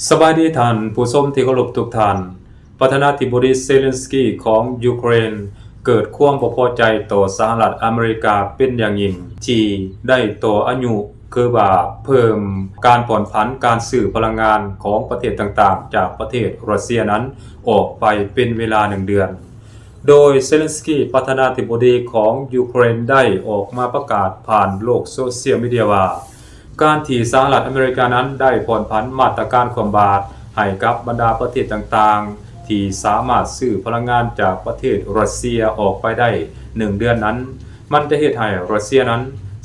ສະບາຍດີທ່ານຜູ້ຊົມທີ່ເຄົາລົບທຸກທ່ານ. ປະທານາທິບໍດີເຊເລັນສກີຂອງຢູເຄຣນ ເກີດຄວາມບໍ່ພໍໃຈຕໍ່ສະຫະລັດອາເມລິກາເປັນຢ່າງຍິ່ງ ທີ່ໄດ້ຕໍ່ອາຍຸ ຄືວ່າເພີ່ມການຜ່ອນຜັນການຊື້ພະລັງງານຂອງປະເທດຕ່າງໆ ຈາກປະເທດຣັດເຊຍນັ້ນອອກໄປເປັນເວລາໜຶ່ງເດືອນ. ໂດຍເຊເລັນສກີ ປະທານາທິບໍດີຂອງຢູເຄຣນ ໄດ້ອອກມາປະກາດຜ່ານໂລກໂຊຊຽວມີເດຍວ່າ ການທີ່ສະຫະລັດອາເມລິການັ້ນໄດ້ຜ່ອນຜັນມາດຕະການຄວ່ຳບາດໃຫ້ກັບບັນດາປະເທດຕ່າງໆ ທີ່ສາມາດຊື້ພະລັງງານຈາກປະເທດຣັດເຊຍອອກໄປໄດ້ໜຶ່ງເດືອນນັ້ນ, ມັນຈະເຮັດໃຫ້ຣັດເຊຍນັ້ນ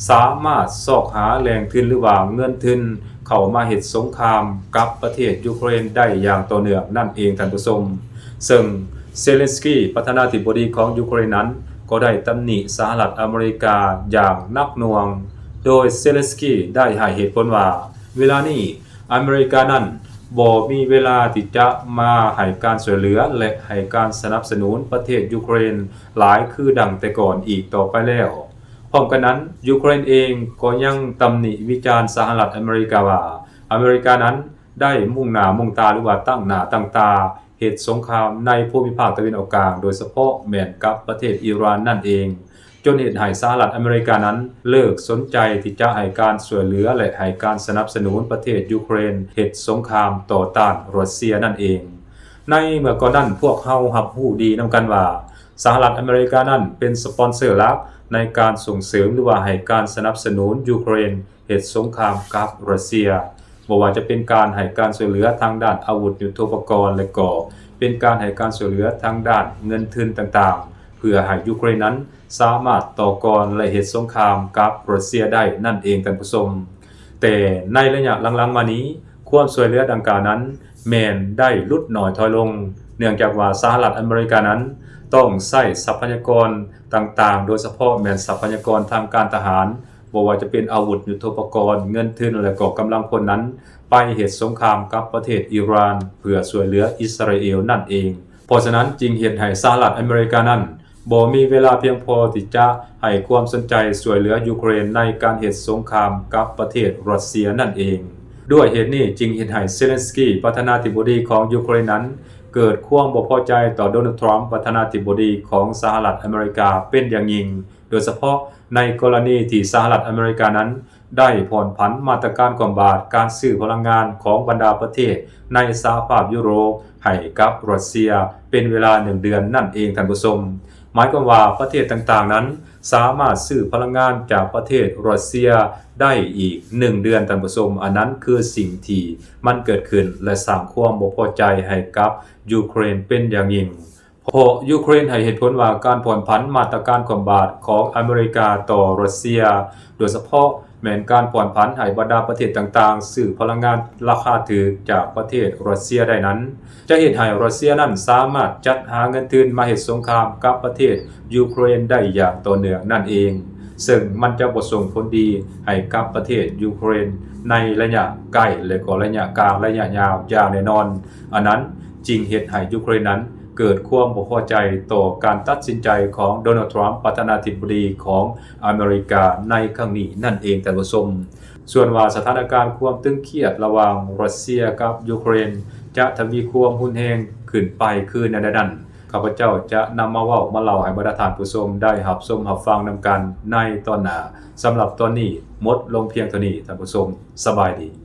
ສາມາດຊອກຫາແຫຼ່ງທຶນ ຫຼືວ່າເງິນທຶນເຂົ້າມາເຮັດສົງຄາມກັບປະເທດຢູເຄຣນໄດ້ຢ່າງຕໍ່ເນື່ອງນັ້ນເອງ, ທ່ານຜູ້ຊົມ. ເຊິ່ງເຊເລັນສກີ ປະທານາທິບໍດີຂອງຢູເຄຣນນັ້ນ ກໍໄດ້ຕຳໜິສະຫະລັດອາເມລິກາຢ່າງໜັກໜ່ວງ, ໂດຍເຊເລັນສກີໄດ້ໃຫ້ເຫດຜົນວ່າ ເວລານີ້ອາເມລິການັ້ນບໍ່ມີເວລາທີ່ຈະມາໃຫ້ການຊ່ວຍເຫຼືອ ແລະ ໃຫ້ການສະໜັບສະໜູນປະເທດຢູເຄຣນຫຼາຍຄືດັ່ງແຕ່ກ່ອນອີກຕໍ່ໄປແລ້ວ. ພ້ອມກັນນັ້ນ, ຢູເຄຣນເອງກໍຍັງຕຳໜິວິຈານສະຫະລັດອາເມລິກາວ່າ ອາເມລິການັ້ນໄດ້ມຸ່ງໜ້າມຸ່ງຕາ ຫຼືວ່າຕັ້ງໜ້າຕັ້ງຕາ ເຮັດສົງຄາມໃນພູມິພາກຕາເວັນອອກກາງ, ໂດຍສະເພາະແມ່ນກັບປະເທດອີຣານນັ້ນເອງ, ຈົນເຮັດໃຫ້ສະຫະລັດອາເມລິການັ້ນເລີກສົນໃຈທີ່ຈະໃຫ້ການຊ່ວຍເຫຼືອ ແລະ ໃຫ້ການສະໜັບສະໜູນປະເທດຢູເຄຣນເຮັດສົງຄາມຕໍ່ຕ້ານຣັດເຊຍນັ້ນເອງ. ໃນເມື່ອກ່ອນນັ້ນ, ພວກເຮົາຮັບຮູ້ດີນຳກັນວ່າ ສະຫະລັດອາເມລິການັ້ນເປັນສະປອນເຊີຫຼັກໃນການສົ່ງເສີມ ຫຼືວ່າໃຫ້ການສະໜັບສະໜູນຢູເຄຣນ ເຮັດສົງຄາມກັບຣັດເຊຍ, ບໍ່ວ່າຈະເປັນການໃຫ້ການຊ່ວຍເຫຼືອທາງດ້ານອາວຸດຍຸດໂທປະກອນ ແລະ ກໍເປັນການໃຫ້ການຊ່ວຍເຫຼືອທາງດ້ານເງິນທຶນຕ່າງໆ ເພື່ອໃຫ້ຢູເຄຣນນັ້ນສາມາດຕໍ່ກອນ ແລະ ເຮັດສົງຄາມກັບຣັດເຊຍໄດ້ນັ້ນເອງ, ທ່ານຜູ້ຊົມ. ແຕ່ໃນໄລຍະຫຼັງໆມານີ້, ຄວາມຊ່ວຍເຫຼືອດັ່ງກ່າວນັ້ນແມ່ນໄດ້ຫຼຸດໜ້ອຍຖອຍລົງ, ເນື່ອງຈາກວ່າສະຫະລັດອາເມລິການັ້ນຕ້ອງໃຊ້ຊັບພະຍາກອນຕ່າງໆ, ໂດຍສະເພາະແມ່ນຊັບພະຍາກອນທາງການທະຫານ, ບໍ່ວ່າຈະເປັນອາວຸດຍຸດໂທປະກອນ, ເງິນທຶນ ແລະ ກໍກຳລັງພົນນັ້ນ ໄປເຮັດສົງຄາມກັບປະເທດອີຣານ ເພື່ອຊ່ວຍເຫຼືອອິດສະຣາເອວນັ້ນເອງ. ເພາະສະນັ້ນຈຶ່ງເຮັດໃຫ້ສະຫະລັດອາເມລິການັ້ນບໍ່ມີເວລາພຽງພໍທີ່ຈະໃຫ້ຄວາມສົນໃຈຊ່ວຍເຫຼືອຢູເຄຣນໃນການເຮັດສົງຄາມກັບປະເທດຣັດເຊຍນັ້ນເອງ. ດ້ວຍເຫດນີ້ຈຶ່ງເຮັດໃຫ້ເຊເລັນສກີ ປະທານາທິບໍດີຂອງຢູເຄຣນນັ້ນ ເກີດຄວາມບໍ່ພໍໃຈຕໍ່ໂດນັລ ທຣຳ ປະທານາທິບໍດີຂອງສະຫະລັດອາເມລິກາເປັນຢ່າງຍິ່ງ, ໂດຍສະເພາະໃນກໍລະນີທີ່ສະຫະລັດອາເມລິການັ້ນໄດ້ຜ່ອນຜັນມາດຕະການຄວ່ຳບາດການຊື້ພະລັງງານຂອງບັນດາປະເທດໃນສະຫະພາບຢູໂຣບໃຫ້ກັບຣັດເຊຍເປັນເວລາໜຶ່ງເດືອນນັ້ນເອງ, ທ່ານຜູ້ຊົມ. ໝາຍຄວາມວ່າປະເທດຕ່າງໆນັ້ນສາມາດຊື້ພະລັງງານຈາກປະເທດຣັດເຊຍໄດ້ອີກໜຶ່ງເດືອນ, ທ່ານຜູ້ຊົມ. ອັນນັ້ນຄືສິ່ງທີ່ມັນເກີດຂຶ້ນ ແລະ ສ້າງຄວາມບໍ່ພໍໃຈໃຫ້ກັບຢູເຄຣນເປັນຢ່າງຍິ່ງ. ເພາະຢູເຄຣນໃຫ້ເຫດຜົນວ່າການຜ່ອນຜັນມາດຕະການຄວ່ຳບາດຂອງອາເມລິກາຕໍ່ຣັດເຊຍ, ໂດຍສະເພາະແມ່ນການຜ່ອນຜັນໃຫ້ບັນດາປະເທດຕ່າງໆຊື້ພະລັງງານລາຄາຖືກຈາກປະເທດຣັດເຊຍໄດ້ນັ້ນ, ຈະເຮັດໃຫ້ຣັດເຊຍນັ້ນສາມາດຈັດຫາເງິນທຶນມາເຮັດສົງຄາມກັບປະເທດຢູເຄຣນໄດ້ຢ່າງຕໍ່ເນື່ອງນັ້ນເອງ, ເຊິ່ງມັນຈະບໍ່ສົ່ງຜົນດີໃຫ້ກັບປະເທດຢູເຄຣນໃນໄລຍະໃກ້ ແລະ ກໍໄລຍະກາງ, ໄລຍະຍາວຢ່າງແນ່ນອນ. ອັນນັ້ນຈຶ່ງເຮັດໃຫ້ຢູເຄຣນນັ້ນ ເກີດຄວາມບໍ່ພໍໃຈຕໍ່ການຕັດສິນໃຈຂອງໂດນັລ ທຣຳ ປະທານາທິບໍດີຂອງອາເມລິກາໃນຄັ້ງນີ້ນັ້ນເອງ, ທ່ານຜູ້ຊົມ. ສ່ວນວ່າສະຖານະການຄວາມຕຶງຄຽດລະຫວ່າງຣັດເຊຍກັບຢູເຄຣນຈະທະວີຄວາມຮຸນແຮງຂຶ້ນໄປຄືແນວໃດນັ້ນ, ຂ້າພະເຈົ້າຈະນຳມາເວົ້າມາເລົ່າໃຫ້ບັນດາທ່ານຜູ້ຊົມໄດ້ຮັບຊົມຮັບຟັງນຳກັນໃນຕອນໜ້າ. ສຳລັບຕອນນີ້ໝົດລົງພຽງເທົ່ານີ້, ທ່ານຜູ້ຊົມ, ສະບາຍດີ.